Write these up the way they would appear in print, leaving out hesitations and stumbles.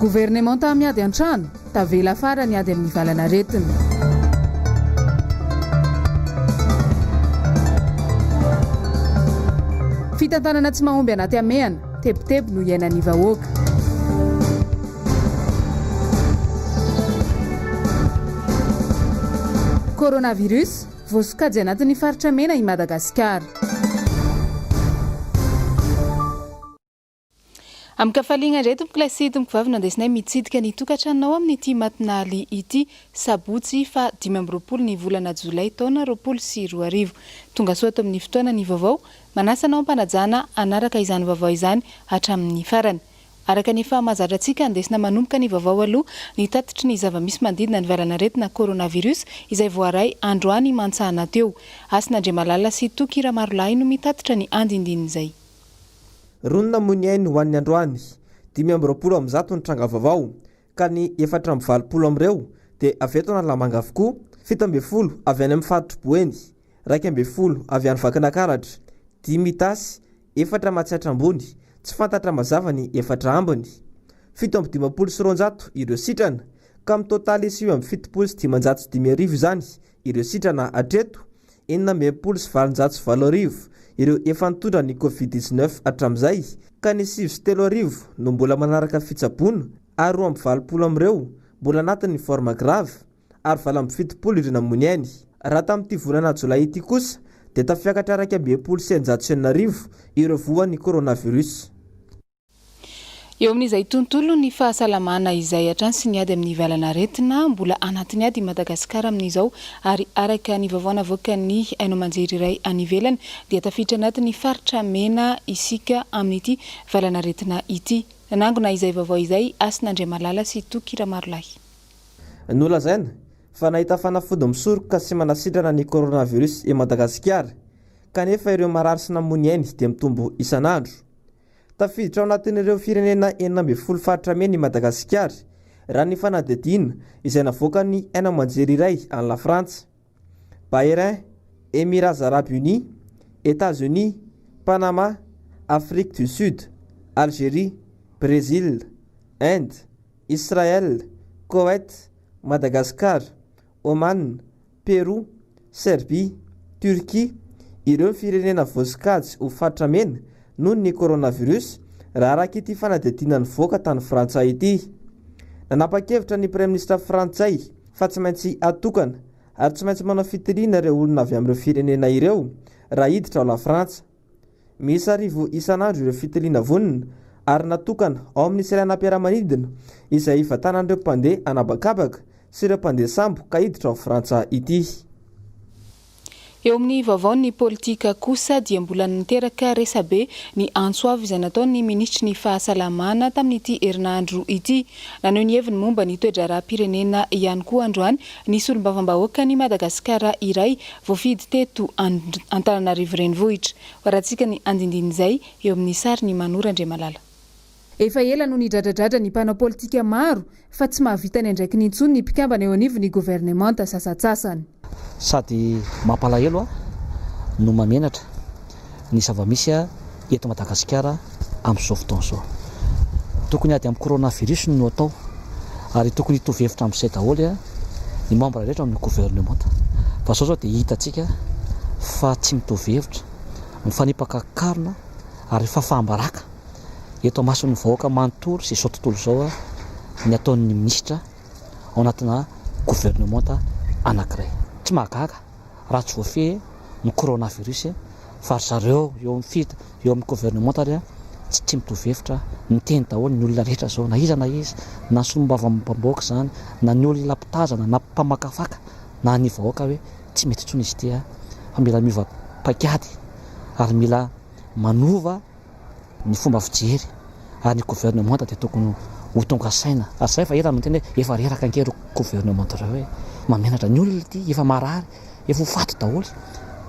Governemanta miady an-trano, tavela farany ady amin'ny valanaretina. Fitantanana tsy mahomby anaty hamehana, tebiteby no iainan'ny vahoaka. Coronavirus, voasokajy anatin'ny faritra mena i Madagasikara. Amin-kafaliagna indray tompokolahy sy tompokovavy no andesinay mitsidika ny tokantranonao amin'ity matinaly ity, sabotsy faha 25 ny volana jolay taona 2020. Tongasoa ato amin'ny fotoana ny vaovao, manasa anao am-panajana hanaraka izany vaovao izany hatramin'ny farany. Araka ny efa mahazatra antsika, andesina manomboka ny vaovao aloha ny tatitry ny zava-misy manodidina ny valan'aretina coronavirus izay voaray androany mantsana teo. Hasina Andriamalala sy Toky Ramarolahy no mitatitra ny andindinin'izay. Roa no namoy ny ainy ho an'ny androany. 125 ny tranga vaovao, ka ny 84 amin'ireo dia avy eto Analamanga avokoa, 17 avy any amin'ny faritr'i Boeny, 11 avy any Vakinakaratra, dimy Itasy, efatra Matsiatra Ambony, tsy fantatra mazava ny efatra ambiny. 257 ireo sitrana, ka mitotaly 579 izany ireo sitrana hatreto, 866 ireo efa nitondra ny Covid 19 hatramin'izay, ka ny 3009 no mbola manaraka fitsaboana ary 82 amin'ireo mbola anatin'ny forme grave ary 78 ireo namoy ny ainy. Raha tamin'ity volana jolay ity kosa dia tafiakatra 661 ireo voan'ny coronavirus. Eo amin'izay tontolon'ny fahasalamana izay hatrany sy ny ady amin'ny valanaretina, mbola anatin'ny ady i Madagasikara amin'izao ary araka ny vaovao navoakan'ny haino aman-jery iray any ivelany dia tafiditra anatin'ny faritra mena isika amin'ity valanaretina ity. Nanangona izay vaovao izay Hasina Andriamalala sy Toky Ramarolahy. Nolazaina fa nahita fanafody misoroka sy manasitrana ny coronavirus i Madagasikara kanefa ireo marary sy namoy ny ainy dia mitombo isan'andro. Tafiditra ao anatin'ireo firenena 16 faritra mena i Madagasikara, raha ny fanadihadiana izay navoakan'ny haino aman-jery iray any Lafrantsa. Bahrain, Emirats Arabes Unis, Etats-Unis, Panama, Afrique du Sud, Algérie, Brésil, Inde, Israël, Koweït, Madagascar, Oman, Pérou, Serbie, Turquie, ireo ny firenena voasokajy ho faritra mena noho ny coronavirus, raha araka ity fanadihadiana nivoaka tany Frantsa ity. Nanapa-kevitra ny praiminisitra frantsay fa tsy maintsy atokana ary tsy maintsy manao fitiliana ireo olona avy amin'ireo firenena ireo raha hiditra ao Lafrantsa. Miisa arivo isan'andro ireo fitiliana vonona ary natokana ao amin'ny seranam-piaramanidina izay hivantanan'ireo mpandeha an'habakabaka sy ireo mpandeha sambo ka hiditra ao Frantsa ity. Eo amin'ny vaovaon'ny politika kosa dia mbola niteraka resabe ny antso avo izay nataon'ny minisitry ny fahasalamana tamin'ity herinandro ity. Naneho ny heviny momba ny toe-draharaham-pirenena ihany koa androany ny solombavambahoakan'i Madagasikara iray voafidy teto Antananarivo Renivohitra. Hoarahantsika ny andindin'izay eo amin'ny sarin'i Manoro Andriamalala. Efa ela no nidradradradra ny mpanao politika maro fa tsy mahavita ny andraikiny intsony ny mpikambana eo anivon'ny governemanta sasantsasany. Sady mampalahelo no mahamenatra ny zava-misy eto Madagasikara amin'izao fotoana izao. Tokony ady amin'ny coronavirus no atao ary tokony hitovy hevitra amin'izay daholo ny membre rehetra ao amin'ny gouvernemanta. Fa izao izao dia hitantsika fa tsy mitovy hevitra, mifanipaka karona ary fahafaham-baraka eto amason'ny vahoaka manontolo sy izao tontolo izao ny ataon'ny minisitra ao anatina gouvernemanta anankiray. Tsy mahagaga raha tsy voafehy ny coronavirus fa ry zareo eo amin'ny fita eo amin'ny gouvernemanta ary tsy tsy mitovy hevitra, miteny daholo ny olona rehetra zao na iza na iza na solombavambahoaka izany na ny olona mpitazana na mpamakafaka na ny vahoaka hoe tsy mety intsony izy ity fa mila miova paikady ary mila manova ny fomba fijery ary ny gouvernemanta dia tokony ho tonga saina ary zay efa ela no niteny hoe efa reraka ange ireo gouvernemanta ireo e, mahamenatra ny olona ity efa marary efa ho faty daholo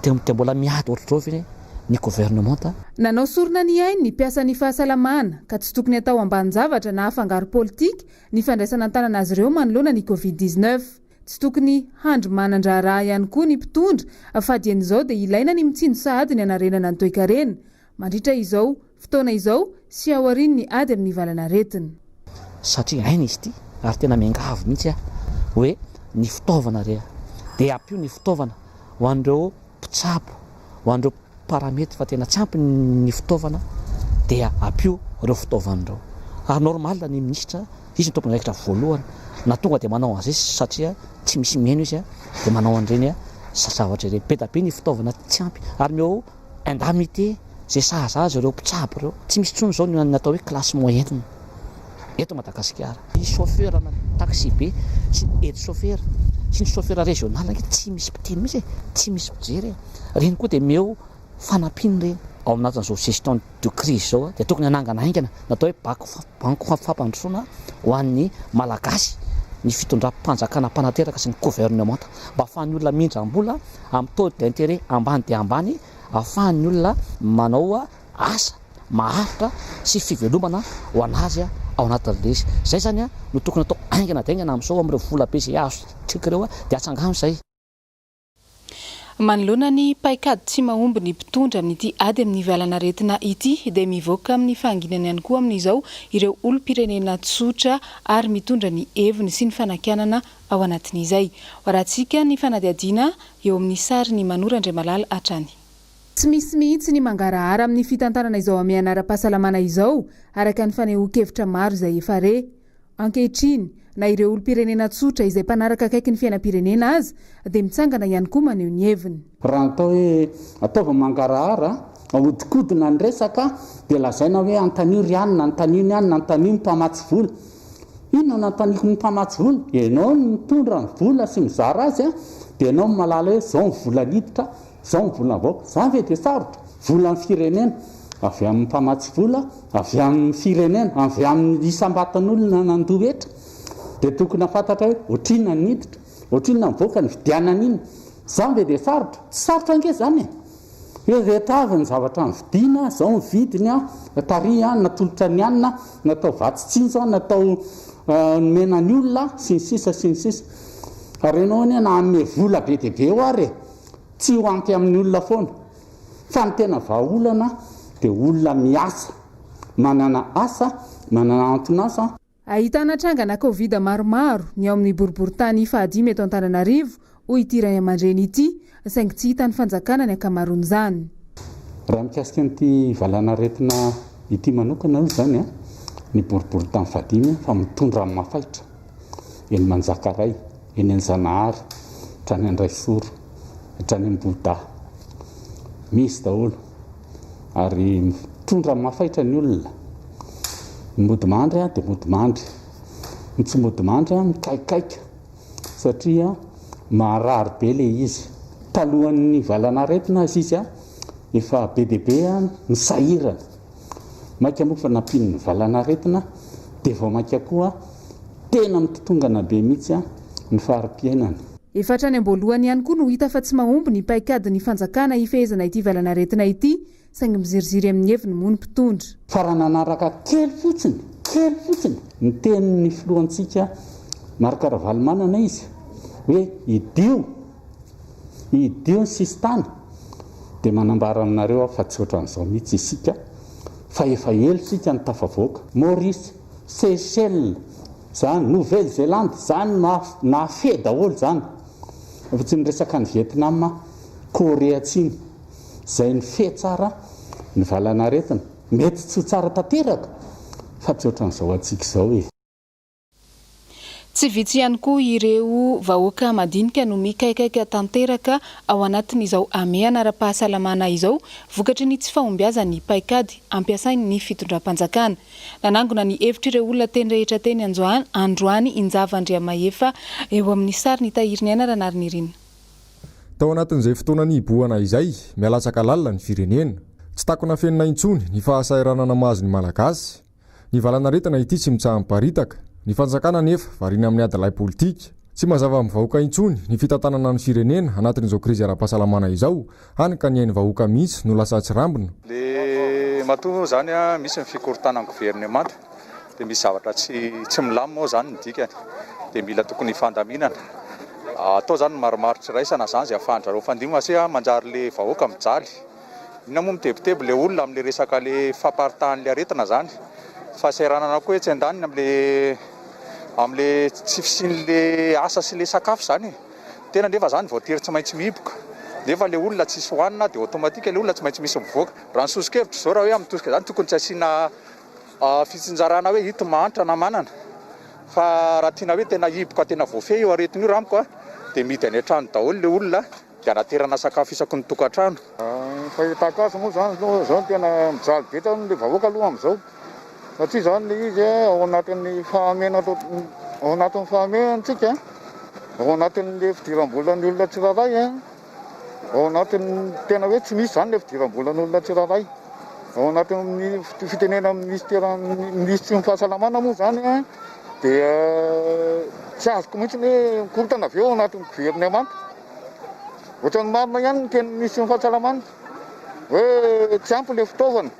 dia dia mbola miady ohatr'izao ve ny gouvernemanta. Nanao sorona ny ainy ny mpiasan'ny fahasalamana ka tsy tokony atao ambanin-javatra na afangaro politika ny fandraisana an-tanana azy ireo manoloana ny Covid 19. Tsy tokony handry manan-draharaha ihany koa ny mpitondra fa dieny izao dia ilaina ny mitsinjo sahady ny hanarenana ny toekarena mandritra izao fotoana izao sy aorian'ny ady amin'ny valanaretina. satria aina izy ity ary tena miangavy mihitsy aho hoe ny fitaovana re dia ampio ny fitaovana ho an'ireo mpitsabo, ho an'ireo paramety fa tena tsy ampy ny fitaovana dia ampio ireo fitaovana ireo. Ary normal ny minisitra, izy no tompon'andraikitra voalohany na tonga dia manao an'izay satria tsy misy mihaino izy dia manao an'ireny zavatra ireny. Be dia be ny fitaovana tsy ampy ary omeo indemnité izay sahaza azy ireo mpitsabo ireo. Tsy misy intsony izao ny atao hoe classe moyenne eto Madagasikara. Ny chauffeur na taxi be sy ny aide chauffeur sy ny chauffeur régional ange tsy misy mpiteny mihitsy e, tsy misy mpijery e. Ireny koa dia omeo fanampiana ireny. Ao anatin'izao gestion de crise izao dia tokony hanangana haingana ny atao hoe banky fampandrosoana ho an'ny Malagasy ny fitondram-panjakana mpanateraka sy ny governemanta mba ahafahan'ny olona mindram-bola amin'ny taux d'intérêt ambany dia ambany ahafahan'ny olona manao asa maharitra sy fivelomana ho an'azy ao anatin'ilay izy. Izay izany no tokony atao haingana dia haingana amin'izao amin'ireo vola be izay azontsika ireo dia atsangano izay. Manoloana ny paikady tsy mahomby ny mpitondra amin'ity ady amin'ny valanaretina ity dia mivoaka amin'ny fahanginany ihany koa amin'izao ireo olom-pirenena tsotra ary mitondra ny heviny sy ny fanakianana ao anatin'izay. Hoarahantsika ny fanadihadiana eo amin'ny sarin'i Manoro Andriamalala hatrany. Tsy misy mihitsy ny mangarahara amin'ny fitantanana izao hamehana ara-pahasalamana izao, araka ny fanehoan-kevitra maro izay efa re. Ankehitriny, na ireo olom-pirenena tsotra izay mpanaraka akaiky ny fiainam-pirenena aza dia mitsangana ihany koa maneho ny heviny. Raha atao hoe ataovy mangarahara, ahodikodina ny resaka dia lazaina hoe antanio ry anona, antanio ny anona, antanio ny mpamatsy vola. Inona no antaniko ny mpamatsy vola? Ianao no mitondra ny vola sy mizara azy dia ianao no mahalala hoe izao ny vola niditra, Izao ny vola mivoaka. Izany ve dia sarotra? Volan'ny firenena, avy amin'ny mpamatsy vola, avy amin'ny firenena, avy amin'ny isam-batan'olona nandoa hetra. Dia tokony hahafantatra hoe ohatrinona ny niditra, ohatrinona mivoaka, nividianana inona. Izany ve dia sarotra? Tsy sarotra ange izany e! Hoe ireto avy ny zavatra novidiana, izao ny vidiny, tary natolotra ny anona, natao vatsy tsinjo, natao nomena ny olona, sy ny sisa sy ny sisa. Ary ianao anie na hanome vola be dia be eo ary e! Tsy ho ampy amin'ny olona foana. Fa ny tena vahaolana dia olona miasa, manana asa, manana anton'asa. Ahitana trangana Covid maromaro ny ao amin'ny boriborintany fahadimy eto Antananarivo, hoy ity ray aman-dreny ity, saingy tsy hitan'ny fanjakana ny ankamaroan'izany. Raha mikasika an'ity valanaretina ity manokana aloha izany, ny boriborintany fahadimy fa mitondra amin'ny mafaitra eny Manjakaray. Eny Anjanahary, hatrany Andraisoro, hatrany Ambohidahy. Misy daholo. Ary mitondra mafaitra ny olona. Ny mody mandry dia mody mandry. Ny tsy mody mandry mikaikaika satria marary be ilay izy. Talohan'ny valanaretina aza izy efa be dia be ny sahirana. Mainka moa fa nampian'ny valanaretina dia vao mainka koa tena mitotongana be mihitsy ny fari-piainana. Efa hatrany am-boalohany ihany koa no hita fa tsy mahomby ny paikadin'ny fanjakana hifehezana ity valanaretina ity, saingy miziriziry amin'ny heviny moa ny mpitondra. Fa raha nanaraka kely fotsiny, kely fotsiny, ny tenin'ny filohantsika Marc Ravalomanana izy hoe idio, Idio ny sisintany dia manambara aminareo aho fa tsy ohatran'izao mihitsy isika fa efa ela isika no tafavoaka. Maurice, Seychelles, zany, Nouvelle Zelande, zany nahafehy daholo zany. Efa tsy niresaka an'i Vietnam, Corée Atsimo, izay nifehy tsara ny valanaretina. Mety tsy ho tsara tanteraka fa tsy ohatran'izao antsika izao e. Tsy vitsy ihany koa ireo vahoaka madinika no mikaikaika tanteraka ao anatin'izao hamehana ara-pahasalamana izao vokatry ny tsy fahombiazan'ny paikady ampiasain'ny fitondram-panjakana. Nanangona ny hevitr'ireo olona teny rehetra teny androany i Njava Andriamahefa eo amin'ny sary nitahirin'aina Ranarinirina. Tao anatin'izay fotoana nihibohana izay, mialatsaka lalina ny firenena. Tsy takona afenina intsony ny fahasahiranana mahazo ny Malagasy. Ny valanaretina ity tsy mitsaha-miparitaka. Ny fanjakana anefa variana amin'ny adilahy politika. Tsy mazava amin'ny vahoaka intsony ny fitantanana ny firenena anatin'izao krizy ara-pahasalamana izao, hany ka ny ain'ny vahoaka mihitsy no lasa atsirambina. Le matoa moa zany misy ny fikorontanan'ny governemanta dia misy zavatra tsy tsy milamina ao zany ny dikany dia mila tokony hifandaminana. Atao zany ny marimaritra iraisana zany izay ahafahan-dRareo mifandimby satria manjary le vahoaka mijaly. Inona moa mitebiteby le olona amle resaka le faparitahanle aretina zany. Fahasahiranana koa etsy andaniny amle amle tsy fisian'le asa sy le sakafo zany e. Tena nefa zany voatery tsy maintsy mihiboka. Nefa le olona tsisy hohanina de automatique le olona tsy maintsy misy mivoaka. Raha ny soso-kevitro zao raha hoe amin'ny tosika zany tokony tsy asiana fitsinjarana hoe ito mahantra na manana. Fa raha tiana hoe tena hiboka tena voafehy io aretina io raha amiko a de mihidy any an-trano daholo le olona. Dia anaterana sakafo isaky ny tokantrano. Ny fahitako azy moa izany aloha izao no tena mijaly be zany ilay vahoaka aloha amin'izao satria izany ilay izy ao anatin'ny fahamehana ao anatin'ny fahamehana isika, ao anatin'ilay fidiram-bolan'ny olona tsirairay, ao anatin'ny tena hoe tsy misy izany ilay fidiram-bolan'ny olona tsirairay. Ao anatin'ny fitenenan'ny minisiteran'ny minisitry ny fahasalamana moa izany dia tsy azoko mihitsy ny hoe mikorontana ve ao anatin'ny governemanta. Ohatran'ny marina ihany ny tenin'ny minisitry ny fahasalamana hoe tsy ampy ilay fitaovana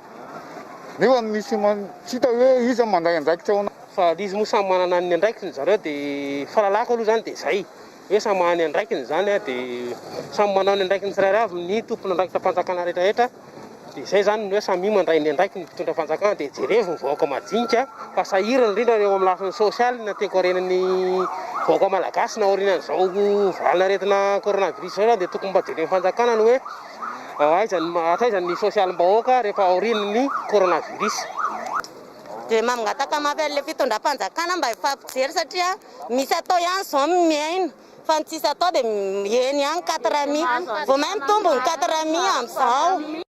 nefa misy tsy hita hoe iza no mandray andraikitra ao anatin'ny. Fa ilay izy moa samy manana ny andraikiny zareo dia fahalalako aloha izany dia izay. Hoe samy mahay ny andraikiny izany dia samy manao ny andraikiny tsirairay avy ny tompon'andraikitram-panjakana rehetrarehetra. Dia izay izany ny hoe samia mandray ny andraikiny ny mpitondra fanjakana dia jerevo ny vahoaka majinika fa sahirana indrindra eo amin'ny lafiny sosialy na toekarenan'ny vahoaka malagasy na aorianan'izao valan'aretina coronavirus izao izany dia tokony mba jeren'ny fanjakana ny hoe aiza ny hatraiza ny sosialim-bahoaka rehefa aorian'ny coronavirus. Dia mangataka mafy an'ilay fitondram-panjakana mba hifampijery satria misy atao ihany izao ny miaina fa ny tsisy atao dia eny ihany quatre mille. Vao may mitombo ny quatre mille amin'izao.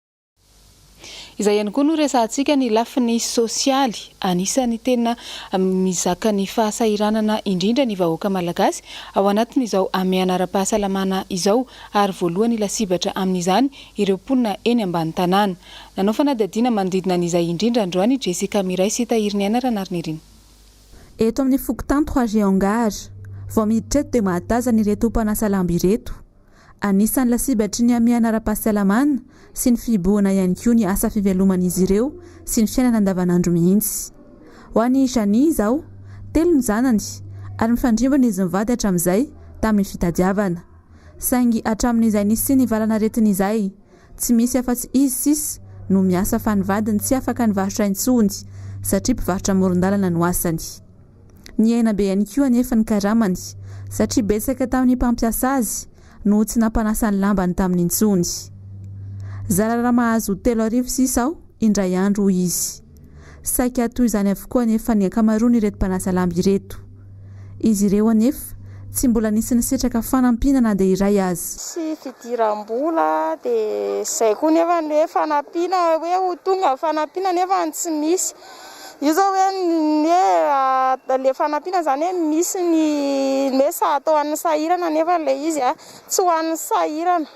Izay ihany koa no resahantsika ny lafiny sosialy. Anisan'ny tena mizaka ny fahasahiranana indrindra ny vahoaka malagasy ao anatin'izao hamehana ara-pahasalamana izao ary voalohany lasibatra amin'izany ireo mponina eny ambany tanàna. Nanao fanadihadiana manodidina an'izay indrindra androany i Jessica Miray sy Tahiriniaina Ranarinirina. Eto amin'ny fokontany Trois G Hangar. Vao miditra eto dia mahatazana ireto mpanasa lamba ireto. Anisan'ny lasibatry ny hamehana ara-pahasalamana sy ny fihibohana ihany koa ny asa fiveloman'izy ireo sy ny fiainana andavanandro mihitsy. Ho an'i Janie izao, telo ny zanany ary mifandrimbona izy mivady hatramin'izay tamin'ny fitadiavana. Saingy hatramin'izay nisian'ny valanaretina izay, Tsy misy afa-tsy izy sisa no miasa fa ny vadiny tsy afaka nivarotra intsony satria mpivarotra amoron-dalana no asany. Nihena be ihany koa anefa ny karamany satria betsaka tamin'ny mpampiasa azy no tsy nampanasa ny lambany taminy intsony. Zara raha mahazo 3000 sisa aho indray andro hoy izy. Saika toy izany avokoa anefa ny ankamaroan'ireto mpanasa lamba ireto. Izy ireo anefa tsy mbola nisy nisitraka fanampiana na dia iray aza. Tsy fidiram-bola dia izay koa nefa ny hoe fanampiana hoe ho tonga ny fanampiana nefa tsy misy. Io izao hoe ny hoe ilay fanampiana izany hoe misy ny hoe atao ho an'ny sahirana nefa ilay izy tsy ho an'ny sahirana.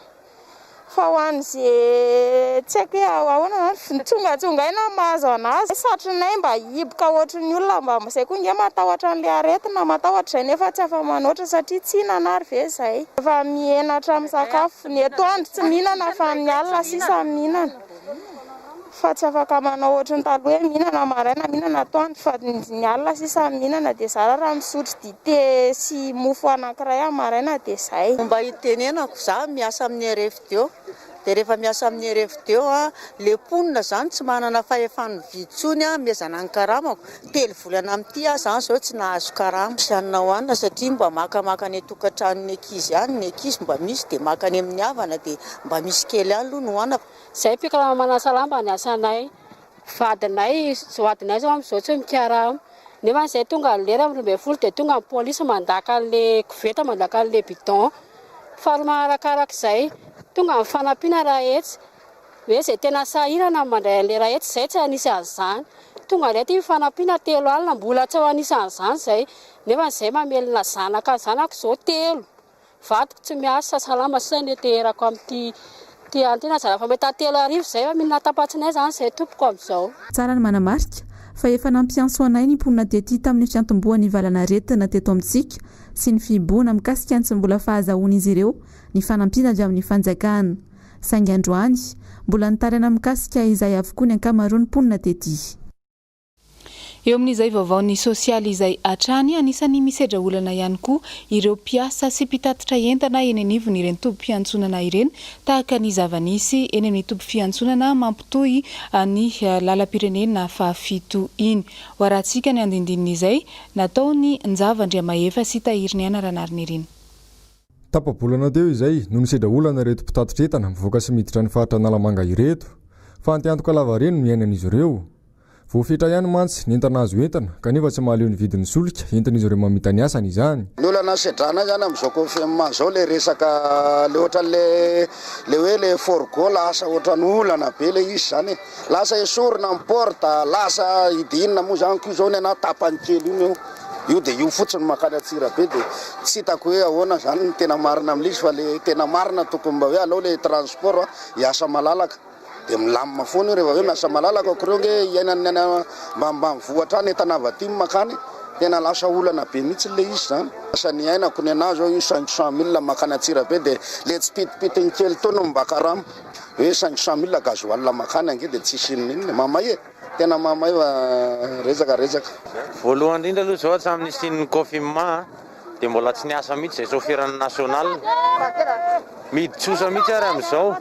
Fa ho an'ze tsy haiko hoe ahoana zany, tsongatsongaina ny mahazo anazy, satrinay mba hihiboka ohatry ny olona mba zay koa nge matahotra an'le aretina, matahotra zay nefa tsy afa-manoatra satria tsy hihinana ary ve zay. Efa mihena hatramin'ny sakafo, ny atoandro tsy mihinana fa ny alina sisa mihinana, fa tsy afaka manao ohatry ny taloha hoe mihinana maraina, mihinana atoandro fa ny alina sisa mihinana dia zara raha misotro dite sy mofo anankiray amin'ny maraina dia zay. Mba hitenenako, za miasa amin'ny RFDO, dia rehefa miasa amin'ny RFDO a, le mponina zany tsy manana fahefana mividy intsony a, mihazana ny karamako, telo volana amin'ity aho zany zao tsy nahazo karama, tsy hanina hohanina satria mba makamaka any an-tokantranon'ny ankizy any ny ankizy mba misy dia maka any amin'ny havana dia mba misy kely ihany aloha no hohanina. Zay mpikarama manasa lamba ny asanay. Vadinay, vadinay zao amin'izao tsy mikarama. Nefa zay tonga ny lera amin'ny 12 dia tonga ny polisy mandaka an'le koveta, mandaka an'le bidon. Faharoa manarakarak'izay, tonga ny fanampiana raha etsy. Hoe zay tena sahirana ny mandray an'le raha etsy, zay tsy anisan'izany. Tonga indray ity ny fanampiana 30 mbola tsy ho anisan'izany zay. Nefa zay mamelona zanaka, zanako izao telo. Vadiko tsy miasa, salama sisa ny heteherako amin'ity ty an'ity na zara fa mahita 3000 izay fa mihinana tapa-tsinay izany izay tompoko amin'izao. Tsara ny manamarika fa efa nampiantso anay ny mponina tety tamin'ny fiantombohan'ny valan'aretina teto amintsika sy ny fihibohana mikasika ny tsy mbola fahazahoan'izy ireo ny fanampiana avy amin'ny fanjakana. Saingy androany, mbola nitaraina mikasika izay avokoa ny ankamaroan'ny mponina tety. Eo amin'izay vaovaon'ny sosialy izay hatrany, anisan'ny misedra olana ihany koa ireo mpiasa sy mpitatitra entana eny anivon'ireny tobim-piantsonana ireny, tahaka ny zava-nisy eny amin'ny toby fiantsonana mampitohy ny lalam-pirenena fahafito iny. Ho arahantsika ny andindinin'izay nataon'i Njava Andriamahefa sy Tahiriniaina Ranarinirina. Tapa-bolana teo izay no nisedra olana ireto mpitatitra entana mivoaka sy miditra ny faritra Analamanga ireto. Fantiantoka lavareny no iainan'izy ireo. Voafetra ihany mantsy ny entana azo entina kanefa tsy mahaleo ny vidin'ny solika entin'izy ireo mamita ny asany izany. Ny olana sedrana zany amin'izao confinement zao le resaka le ohatran'le le hoe le forgo lasa ohatran'ny olana be le izy zany e, lasa esorina ny porte, lasa idinina moa zany koa zao ny anah tapany kely io ny eo, io de io fotsiny mankany Antsirabe de tsy hitako hoe ahoana zany ny tena marina amin'le izy fa le tena marina tokony mba hoe aleo le transport hiasa malalaka. Dia milamina foana io rehefa avy eo miasa malalaka aok ireo nge iainan'ny any ambanimbanivohitra any entana avy aty makany tena lasa olana be mihitsy le izy zany. Lasa niainako ny anah zao io 500 mille makany Antsirabe dia le tsipitipitiny kely teo no mba karama hoe 500 mille gasoil makany ange dia tsisy inona inona e, mamay e, tena mamay fa resaka resaka. Voalohany indrindra aloha izao hatramin'ny nisian'ny confinement dia mbola tsy niasa mihitsy izay saoferan'ny national. Midi-tsosa mihitsy ary amin'izao.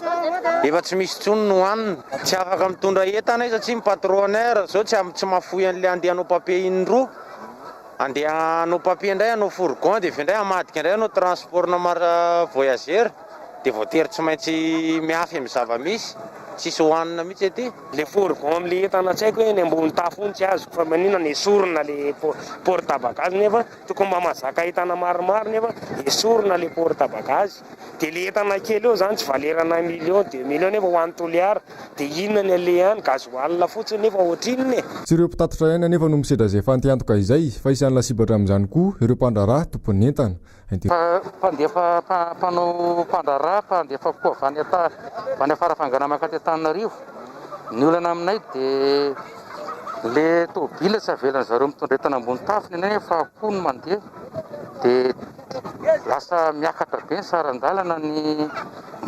Efa tsy misy intsony ny hohanina. Tsy afaka mitondra entana izy satria ny patron-air izao tsy tsy mahafoy an'ilay handeha hanao papier indroa. Handeha hanao papier indray hanao fourgon dia avy eo indray hamadika indray hanao transport-na mar voyageur dia voatery tsy maintsy mihafy amin'ny zava-misy. Tsisy hohanina mihitsy aty. Le fourgon amle entana tsy haiko hoe eny ambony tafo ony tsy azoko fa maninona nesorina le porte bagage nefa tokony mba mahazaka entana maromaro nefa esorina le porte bagage de le entana kely eo zany tsy valerana un million deux million nefa ho any Toliara de inona ny aleha any gasoil fotsiny nefa ohatrinona e. Tsy ireo mpitatitra ihany anefa no misedra izay fantiantoka izay fa isan'ny lasibatra amin'izany koa ireo mpandraharaha tompon'ny entana. Mpandefa mpanao mpandraharaha mpandefa akoho avy any ata avy any Farafangana mankaty Antananarivo. Ny olana aminay dia le tôbila tsy avelan'ny zareo mitondra entana ambony tafo ny anay fa akoho no mandeha dia lasa miakatra be ny saran-dalana ny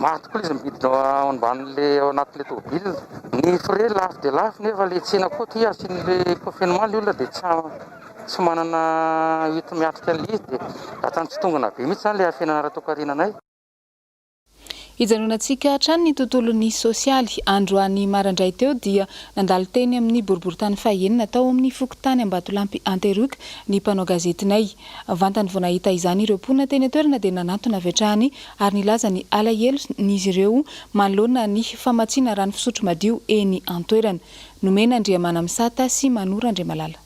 maty koa izy midina ao ambanin'le ao anatin'le tôbila. Ny frais lafo dia lafo nefa le tsena koa aty asian'le confinement le olona dia tsy Tsy manana hoenti-miatrika an'ilay izy dia lasa nitsitongana be mihitsy izany ilay hafenana ara-toekarena anay. Hijanonantsika hatrany ny tontolon'ny sosialy. Androany marandray teo dia nandalo teny amin'ny boriborintany fahenina tao amin'ny fokontany Ambatolampy Anteroka ny mpanao gazetinay. Vantany vao nahita izany ireo mponina teny an-toerana dia nanantona avy hatrany ary nilaza ny alahelon'izy ireo manoloana ny famatsiana rano fisotro madio eny an-toerana. Nomena Andriamanamisata sy Manoro Andriamalala.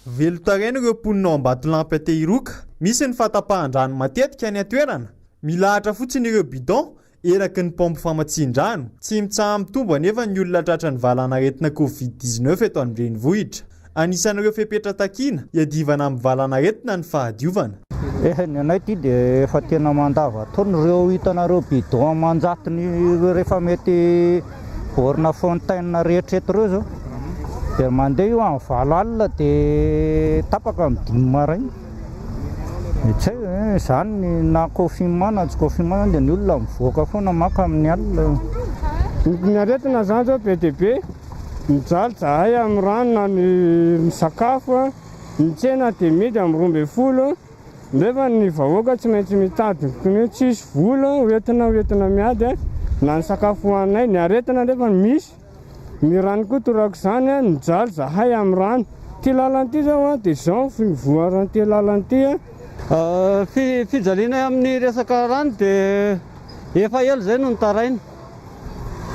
Velon-taraina ireo mponina ao Ambatolampy Antehiroka. Misy ny fahatapahan-drano matetika any an-toerana. Milahatra fotsiny ireo bidon eraky ny paompy famatsian-drano. Tsy mitsaha-mitombo anefa ny olona tratran'ny valanaretina Covid 19 eto an-drenivohitra. Anisan'ireo fepetra takiana hiadivana amin'ny valanaretina ny fahadiovana. Eh, ny anay ity dia efa tena mandava-taona, ireo hitanareo bidon aman-jatony ireo rehefa mety borne fontaine rehetra eto ireo zao dia mandeha io amin'ny valo alina dia tapaka amin'ny dimy maraina. Dia tsy hay eh, izany na confinement na tsy confinement dia ny olona mivoaka foana maka amin'ny alina. Ny aretina izany zao be dia be, mijaly zahay amin'ny rano na ny sakafo, ny tsena dia mihidy amin'ny 12. Nefa ny vahoaka tsy maintsy mitady tokony hoe tsisy vola hoentina hoentina miady na ny sakafo hohaninay, ny aretina nefa misy, ny rano koa torak'izany, mijaly zahay amin'ny rano. Ity lalana ity zao dia izao ny fivoaran'ity lalana ity. Fijalianay amin'ny resaka rano dia efa ela izay no nitaraina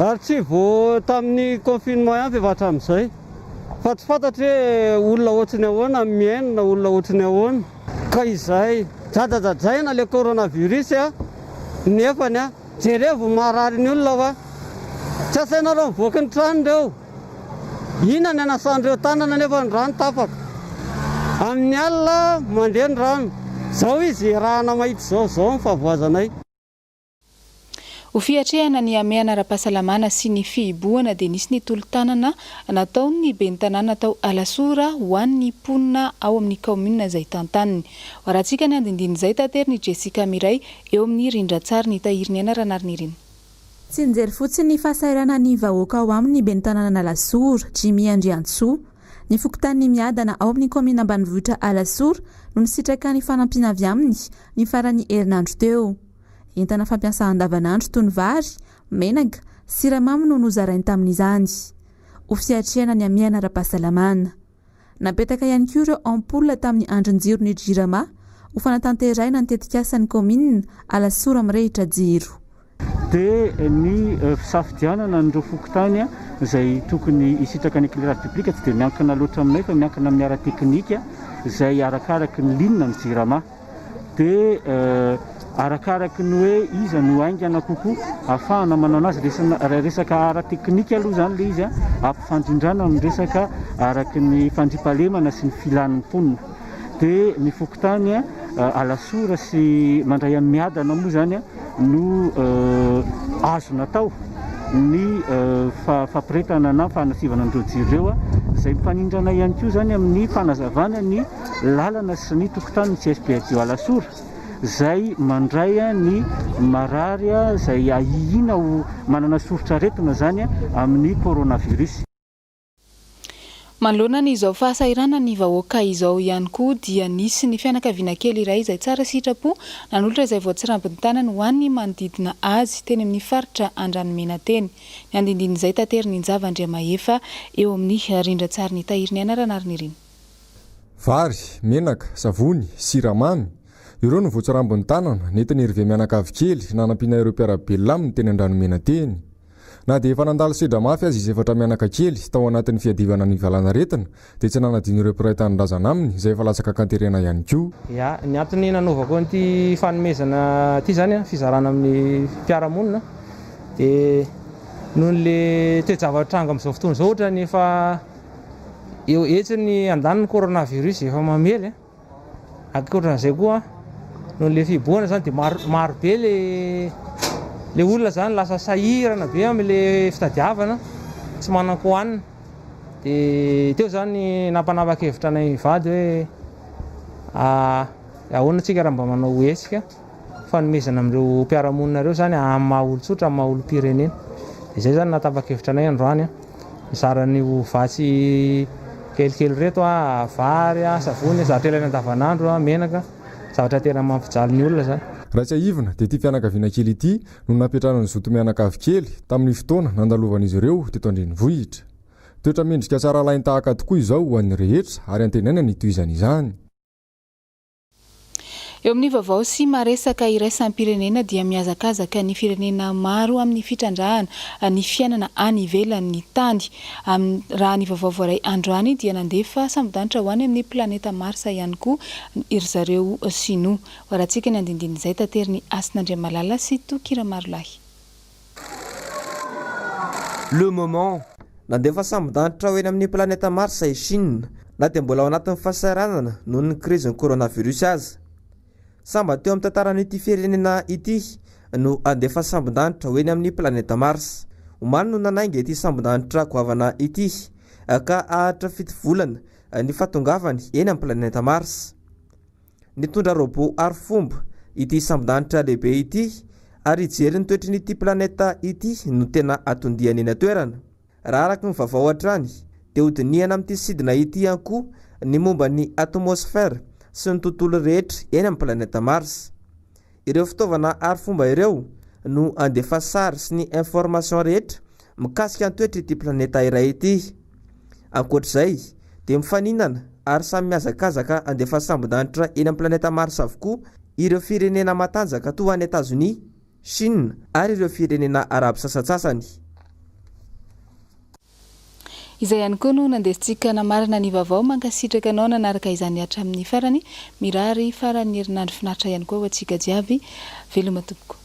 ary tsy vao tamin'ny confinement ihany fa efa hatramin'izay. Fa tsy fantatro hoe olona ohatry ny ahoana no mihaino na olona ohatry ny ahoana. Ka izay. Jajajajaina le coronavirus a, nefany a, jerevo ny maharary ny olona fa tsy asainareo mivoaka ny trano reo. Inona ny anasan'ireo tanana nefa ny rano tapaka. Amin'ny alina mandeha ny rano. Zao izy iarahana mahita izao, zao ny fahavoazanay. Ho fiatrehana ny hamehana ara-pahasalamana sy ny fihibohana dia nisy ny tolo-tanana nataon'ny ben'ny tanàna tao Alasora ho an'ny mponina ao amin'ny kaominina izay tantaniny. Ho arahantsika ny andindinin'izay taterin'i Jessica Miray eo amin'ny rindran-tsary ny Tahiriniaina Ranarinirina. Tsy nijery fotsiny ny fahasahiranan'ny vahoaka ao aminy ny ben'ny tanànan'Alasora, Jimmy Andriantsoa. Ny fokontanin'i Miadana ao amin'ny kaominina ambanivohitra Alasora no nisitraka ny fanampiana avy aminy ny faran'ny herinandro teo. Entana fampiasa andavanandro toy ny vary, menaka, siramamy no nozarainy tamin'izany. Ho fiatrehana ny hamehana ara-pahasalamana. Napetaka ihany koa ireo ampoule tamin'ny andrin-jiron'ny Jirama ho fanatanterahina ny tetikasan'ny kaominina Alasora mirehitra jiro. Dia ny fisafidianana an'ireo fokontany izay tokony hisitraka ny éclairage public tsy dia miankina loatra aminay fa miankina amin'ny ara-teknika izay arakaraky ny ligne ny Jirama. Dia arakaraky ny hoe iza no haingana kokoa ahafahana manao anazy, resana resaka ara-teknika aloha izany ilay izy ampifandrindrana amin'ny resaka araky ny fandriampahalemana sy ny filan'ny mponina. Dia ny fokontany Alasora sy Mandray amin'ny Miadana moa izany no azo natao ny fampiretana na fanasivana an'ireo jiro ireo, izay mifanindrana ihany koa izany amin'ny fanazavana ny lalana sy ny tokotanin'ny CSBADIO Alasora izay mandray ny marary izay ahiahiana ho manana soritr'aretina izany amin'ny coronavirus. Manoloana ny izao fahasahiranan'ny vahoaka izao ihany koa dia nisy ny fianakaviana kely iray izay tsara sitrapo nanolotra izay voatsirambin'ny tanany ho an'ny manodidina azy teny amin'ny faritra Andranomena teny. Ny andindinin'izay taterin'i Njava Andriamahefa eo amin'ny rindran-tsarin'i Tahiriniaina Ranarinirina. Vary, menaka, savony, siramamy, ireo no voatsirambin'ny tanana nentin'i Hervé mianakavy kely nanampiana ireo mpiara-belona aminy teny Andranomena teny. Na dia efa nandalo sedra mafy aza izy efatra mianaka kely tao anatin'ny fiadivana ny valanaretina dia tsy nanadino ireo mpiray tanindrazana aminy izay efa latsaka an-katerena ihany koa. Ya, ny antony nanaovako an'ity fanomezana ity izany, fizarana amin'ny mpiara-monina dia noho le toe-java-tranga amin'izao fotoana izao ohatran'ny efa Eo etsy ny andaniny coronavirus efa mamely a, ankoatran'izay koa noho le fihibohana zany de maro maro be le le olona zany lasa sahirana be amle fitadiavana, tsy manan-kohanina, de teo zany nampanapa-kevitra anay mivady hoe ahoana tsika raha mba manao hetsika fanomezana amin'ireo mpiara-monina ireo zany amin'ny maha olon-tsotra, amin'ny maha olom-pirenena, de zay zany nahatapa-kevitra anay androany a. Mizara an'io vatsy kelikely ireto aho, vary, savony, zavatra ilaina andavanandro, menaka, zavatra tena mampijaly ny olona izany. Raha tsiahivina dia ity fianakaviana kely ity no nampiantrano ny zoto mianakavy kely tamin'ny fotoana nandalovan'izy ireo teto an-drenivohitra. Toetra mendrika tsara alain-tahaka tokoa izao ho an'ny rehetra ary antenaina ny hitohizana izany. Eo amin'ny vaovao sy maresaka iraisam-pirenena dia mihazakazaka ny firenena maro amin'ny fitrandrahana ny fiainana any ivelan'ny tany. Raha ny vaovao voaray androany dia nandefa sambon-danitra ho any amin'ny planeta Mars ihany koa ry zareo Sinoa. Hoarahantsika ny andindinin'izay taterin'i Hasina Andriamalala sy Toky Ramarolahy. Le moment. Nandefa sambon-danitra ho eny amin'ny planeta Mars i Chine, na dia mbola ao anatin'ny fahasahiranana noho ny krizin'ny coronavirus aza. Sambany teo amin'ny tantaran'ity firenena ity no handefa sambon-danitra ho eny amin'ny planeta Mars. Omaly no nanainga ity sambon-danitra goavana ity, ka haharitra fito volana ny fahatongavany eny amin'ny planeta Mars. Nitondra robot arifomba ity sambon-danitra lehibe ity ary hijery ny toetrin'ity planeta ity no tena atondiany eny an-toerana. Raha araka ny vaovao hatrany dia hodinihana amin'ity sidina ity ihany koa ny momba ny atmosfera sy ny tontolo rehetra eny amin'ny planeta Mars. Ireo fitaovana arifomba ireo no handefa sary sy ny information rehetra mikasika ny toetr'ity planeta iray ity. Ankoatr'izay, dia mifaninana ary samy mihazakazaka handefa sambon-danitra eny amin'ny planeta Mars avokoa ireo firenena matanjaka toa an'i Etazonia, Chine ary ireo firenena arabo sasantsasany. Izay ihany koa no nandesintsika namarana ny vaovao. Mankasitraka anao nanaraka izany hatramin'ny farany. Mirary faran'ny herinandro finaritra ihany koa ho antsika jiaby. Veloma tompoko.